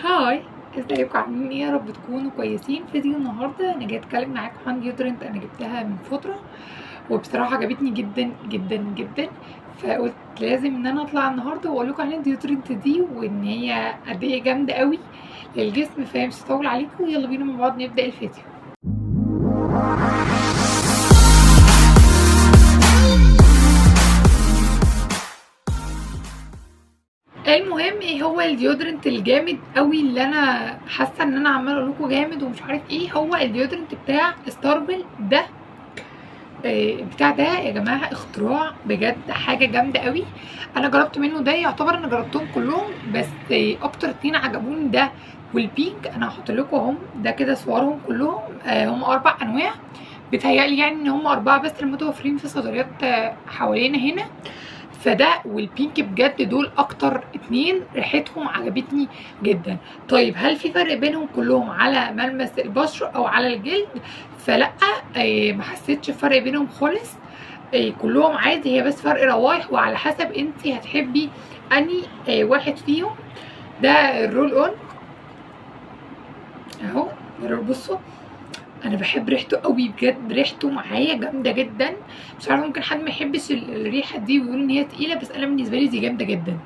Hi، ازيكم؟ عاملين ايه؟ يا رب تكونوا كويسين. فيديو النهارده انا جاية اتكلم معاكم عن deodorant انا جبتها من فترة وبصراحة عجبتني جدا جدا جدا، فقلت لازم ان انا اطلع النهارده واقول لكم عن ال deodorant دي وان هي قد ايه جامدة قوي للجسم. فمش هطول عليكم، يلا بينا مع بعض نبدا الفيديو. المهم ايه هو ال deodorant الجامد قوي اللي انا حاسه ان انا عماله اقول لكم جامد ومش عارف ايه؟ هو ال deodorant بتاع ستاربل ده. بتاع ده يا جماعة اختراع بجد، حاجة جامدة قوي. انا جربت منه ده، يعتبر انا جربتهم كلهم، بس اكتر اتنين عجبوني ده وال pink. انا هحط لكم اهم ده كده صورهم كلهم، هم 4 انواع بيتهيألي، يعني ان هم 4 بس المتوفرين في الصيدليات حوالينا هنا. فده وال pink بجد دول اكتر اتنين ريحتهم عجبتني جدا. طيب هل في فرق بينهم كلهم على ملمس البشرة او على الجلد؟ فلا، ما حسيتش فرق بينهم خالص، كلهم عادي، هي بس فرق روايح وعلى حسب انت هتحبي اني واحد فيهم. ده ال roll on اهو، بصوا انا بحب ريحته قوي بجد، ريحته معايا جامدة جدا. مش عارفه ممكن حد ما يحبش الريحة دي ويقول ان هي تقيلة، بس انا بالنسبة لي دي جامدة جدا.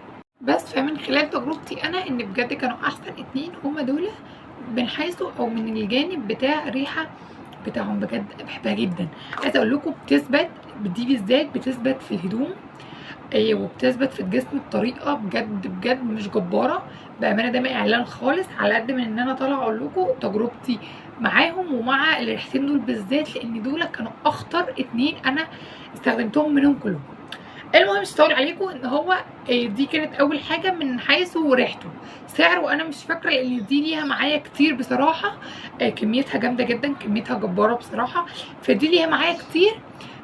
بس فمن خلال تجربتي انا ان بجد كانوا احسن اتنين هما دول من حيث او من الجانب بتاع الريحة بتاعهم، بجد بحبها جدا. عايزه اقول لكم بتثبت دي بالذات، بتثبت في الهدوم وبتثبت في الجسم بطريقة بجد بجد مش جبارة بامانه. ده ما اعلان خالص، على قد من ان انا طالعه اقول لكم تجربتي معاهم ومع الريحتين دول بالذات، لان دول كانوا اخطر اتنين انا استخدمتهم منهم كلهم. المهم مش هطول عليكم، ان هو دي كانت اول حاجة من حيث ريحته. سعره انا مش فاكره لان دي ليها معايا كتير بصراحة، كميتها جامدة جدا، كميتها جبارة بصراحة، فدي ليها معايا كتير.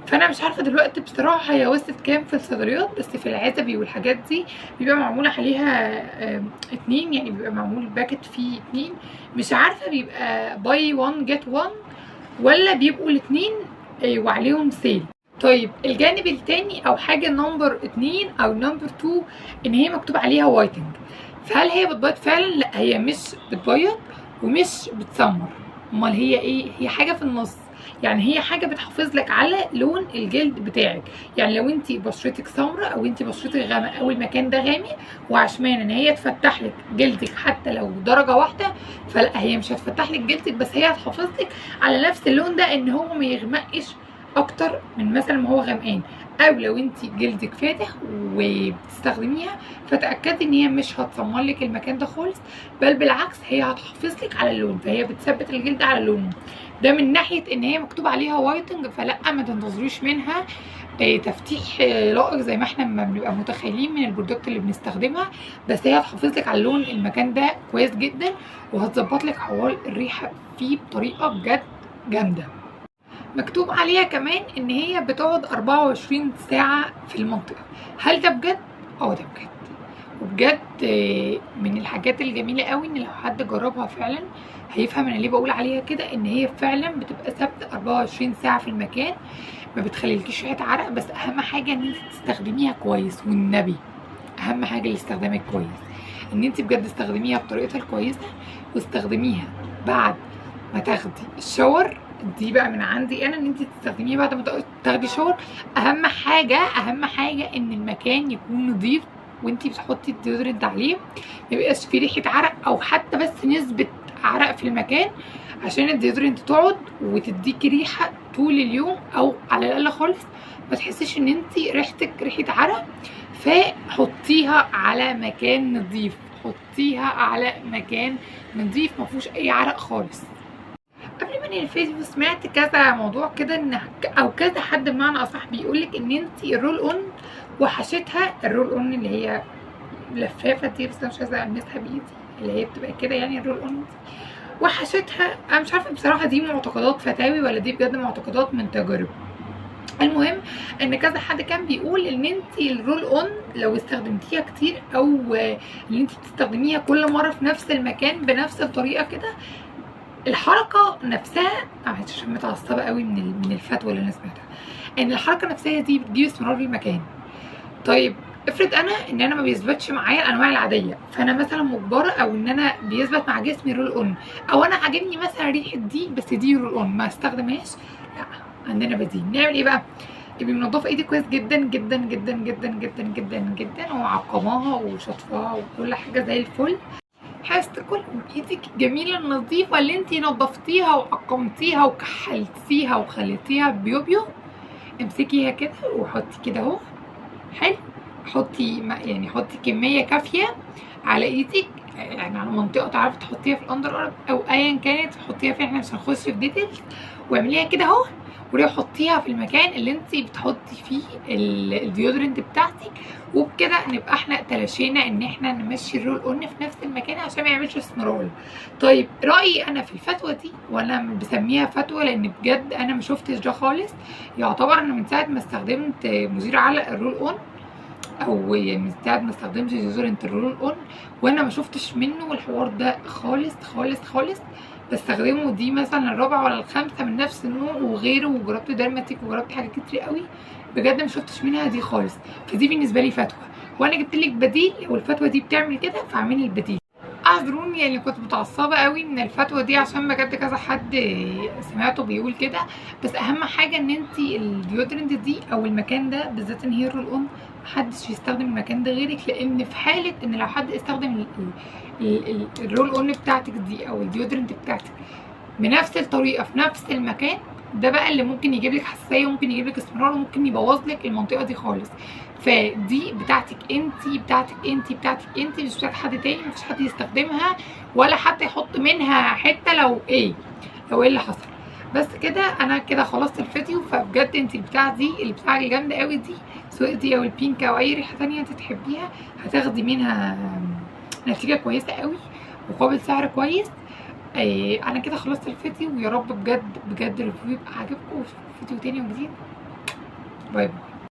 فانا مش عارفه دلوقتي بصراحة هي وصلت كام في الصيدليات، بس في العزبي والحاجات دي بيبقى معمول عليها 2، يعني بيبقى معمول packet فيه 2، مش عارفه بيبقى buy 1 get 1 ولا بيبقوا الاثنين وعليهم sale. طيب الجانب الثاني او حاجة number 2 او number 2 ان هي مكتوب عليها whitening. فهل هي بتبيض فعلا؟ لا، هي مش بتبيض ومش بتسمر. امال هي ايه؟ هي حاجة في النص، يعني هي حاجة بتحافظ لك على لون الجلد بتاعك. يعني لو انت بشرتك سمراء او انت بشرتك غامقه او المكان ده غامق وعشمان ان هي تفتح لك جلدك حتى لو درجه واحدة، فلا هي مش هتفتح لك جلدك، بس هي هتحافظ لك على نفس اللون ده ان هو ما يغمقش اكتر من مثلا ما هو غمقان. او لو انت جلدك فاتح وبتستخدميها فتاكدي ان هي مش هتسمر لك المكان ده خالص، بل بالعكس هي هتحافظ لك على اللون، فهي بتثبت الجلد على لونه. ده من ناحية ان هي مكتوب عليها whitening، فلا ما تنتظروش منها تفتيح لائق زي ما احنا ما بنبقى متخيلين من ال product اللي بنستخدمها، بس هي هتحافظ لك على لون المكان ده كويس جدا، وهتظبط لك حوار الريحة فيه بطريقة بجد جامدة. مكتوب عليها كمان ان هي بتقعد 24 ساعة في المنطقة. هل ده بجد؟ اه ده بجد، وبجد من الحاجات الجميلة قوي ان لو حد جربها فعلا هيفهم انا ليه بقول عليها كده، ان هي فعلا بتبقى ثابتة 24 ساعة في المكان، ما بتخليلكيش ريحة عرق. بس اهم حاجة ان انت تستخدميها كويس، والنبي اهم حاجة الاستخدام الكويس، ان انت بجد استخدميها بطريقتها الكويسة، واستخدميها بعد ما تاخدي ال shower. دي بقى من عندي انا، ان انت تستخدميه بعد ما تاخدي shower. اهم حاجة اهم حاجة ان المكان يكون نظيف وانت بتحطي ال deodorant عليه، ما يبقاش فيه ريحه عرق او حتى بس نسبه عرق في المكان، عشان ال deodorant تقعد وتديكي ريحه طول اليوم، او على الاقل خالص ما تحسيش ان انت ريحتك ريحه عرق. فحطيها على مكان نظيف، حطيها على مكان نظيف ما فيهوش اي عرق خالص. قبل ما انهي الفيديو سمعت كذا موضوع كده، ان او كذا حد بمعنى اصح بيقولك ان انت ال roll on وحشتها، ال roll on اللي هي لفافه دي، بس انا مش عايزه المسها بايدي، اللي هي بتبقى كده يعني ال roll on دي وحشتها. انا مش عارفه بصراحة دي معتقدات فتاوي ولا دي بجد معتقدات من تجارب. المهم ان كذا حد كان بيقول ان انت ال roll on لو استخدمتيها كتير، او ان انت بتستخدميها كل مرة في نفس المكان بنفس الطريقة كده، الحركة نفسها، عشان متعصبه قوي من الفتوى اللي انا سمعتها، ان الحركة نفسها دي بتجيب استمرار للمكان. طيب افرض انا ان انا ما بيثبتش معايا الانواع العادية، فانا مثلا مجبرة، او ان انا بيثبت مع جسمي roll on، او انا عاجبني مثلا ريحه دي بس دي roll on ما استخدمهاش، لا عندنا بديل. نعمل ايه بقى؟ ابقي منضفه ايدك كويس جدا جدا جدا جدا جدا جدا جدا، ومعقماها وشطفاها وكل حاجة زي الفل. حاسه كل بايدك الجميلة النظيفة اللي انتي نظفتيها وعقمتيها وكحلتيها وخليتيها بيوبيو، امسكيها كده وحطي كده اهو. حلو، حطي يعني حطي كمية كافيه على ايدك، يعني على منطقة تعرفي تحطيها في ال under arm او ايا كانت تحطيها فين، احنا مش هنخش في details. واعمليها كده اهو، وروحي حطيها في المكان اللي انت بتحطي فيه ال deodorant بتاعتك. وبكده نبقى احنا تلاشينا ان احنا نمشي ال roll on في نفس المكان عشان ما يعملش اسمرار. طيب رايي انا في الفتوى دي، وانا بسميها فتوى لان بجد انا ما شفتش ده خالص، يعتبر انا من ساعة ما استخدمت مزيل عرق ال roll on، او يعني من ساعة ما استخدمت deodorant ال roll on، وانا ما شفتش منه الحوار ده خالص خالص خالص. بستخدمه دي مثلا الرابعة ولا الخامسة من نفس النوع وغيره، وجربت Dermatic وجربت حاجات كتير قوي، بجد ما شفتش منها دي خالص. فدي بالنسبة لي فتوى، وانا جبت لك بديل، والفتوى دي بتعمل كده فاعملي البديل. اعذروني يعني كنت متعصبه قوي من الفتوى دي عشان بجد كذا حد سمعته بيقول كده، بس اهم حاجة ان انت ال deodorant دي او المكان ده بالذات ان هي roll on محدش يستخدم المكان ده غيرك، لان في حاله ان لو حد استخدم ال roll on بتاعتك دي او ال deodorant بتاعتك بنفس الطريقة في نفس المكان ده بقى اللي ممكن يجيب لك حساسية، وممكن يجيب لك اسمرار، وممكن يبوظ لك المنطقة دي خالص. فدي بتاعتك انتي، بتاعتك انتي، بتاعتك انتي، مش بتاعت حد تاني، مفيش حد يستخدمها ولا حتى يحط منها حتة لو ايه، لو ايه اللي حصل. بس كده انا كده خلصت الفيديو. فبجد انتي البتاعه دي، البتاعه الجامدة قوي دي، سواء دي او ال pink او اي ريحه تانية انت تحبيها، هتاخدي منها نتيجة كويسة قوي مقابل سعر كويس. انا كده خلصت الفيديو، ويا رب بجد بجد ال review يبقى عاجبكم، واشوفكم في فيديو تاني وجديد. bye bye.